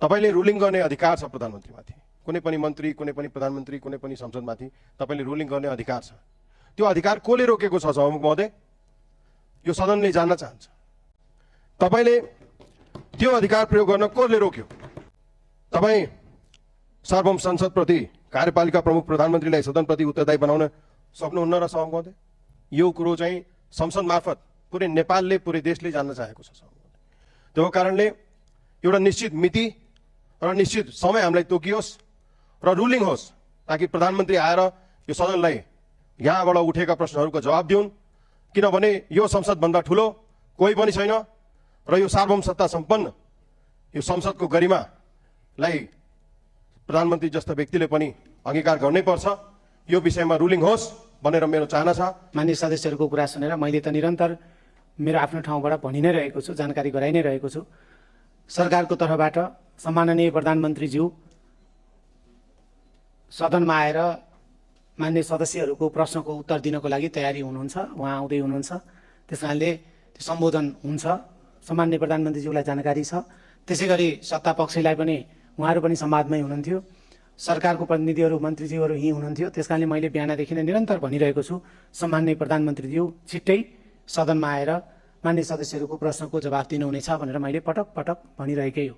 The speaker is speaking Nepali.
तपाईले रुलिङ गर्ने अधिकार छ प्रधानमन्त्रीमाथि। कुनै पनि मन्त्री, कुनै पनि प्रधानमन्त्री, कुनै पनि संसदमाथि तपाईले रुलिङ गर्ने अधिकार छ। त्यो अधिकार कसले रोकेको छ सभामुख महोदय? यो सदनले जान्न चाहन्छ। तपाईले त्यो अधिकार प्रयोग गर्न कसले रोक्यो? तपाई सार्वभौम संसदप्रति, कार्यपालिका प्रमुख प्रधानमन्त्रीलाई सदनप्रति उत्तरदायी बनाउन सक्नुहुन्न र सभामुख महोदय? यो कुरो चाहिँ संसद मार्फत पुरै नेपालले, पुरै देशले जान्न चाहेको छ सभामुख महोदय। त्यो कारणले एउटा निश्चित मिति र निश्चित समय हामीलाई तोकियोस् र रुलिङ होस्, ताकि प्रधानमन्त्री आएर यो सदनलाई यहाँबाट उठेका प्रश्नहरूको जवाब दिउन्। किनभने यो संसदभन्दा ठुलो कोही पनि छैन र यो सार्वभौम सत्ता सम्पन्न यो संसदको गरिमालाई प्रधानमन्त्री जस्ता व्यक्तिले पनि अंगीकार गर्नै पर्छ। यो विषयमा रुलिङ होस् भनेर मेरो चाहना छ। माननीय सदस्यहरूको कुरा सुनेर मैले त निरन्तर मेरो आफ्नो ठाउँबाट भनि नै रहेको छु, जानकारी गराइ नै रहेको छु। सरकारको तर्फबाट सम्माननीय प्रधानमन्त्रीज्यू सदनमा आएर मान्य सदस्यहरूको प्रश्नको उत्तर दिनको लागि तयारी हुनुहुन्छ, उहाँ आउँदै हुनुहुन्छ। त्यसकारणले त्यो सम्बोधन हुन्छ। सम्माननीय प्रधानमन्त्रीज्यूलाई जानकारी छ। त्यसैगरी सत्ता पक्षलाई पनि उहाँहरू पनि संवादमै हुनुहुन्थ्यो। सरकारको प्रतिनिधिहरू, मन्त्रीज्यूहरू यहीँ हुनुहुन्थ्यो। त्यसकारणले मैले बिहानदेखि नै निरन्तर भनिरहेको छु, सम्माननीय प्रधानमन्त्रीज्यू छिट्टै सदनमा आएर मान्य सदस्यहरूको प्रश्नको जवाफ दिनुहुनेछ भनेर मैले पटक पटक भनिरहेकै हो।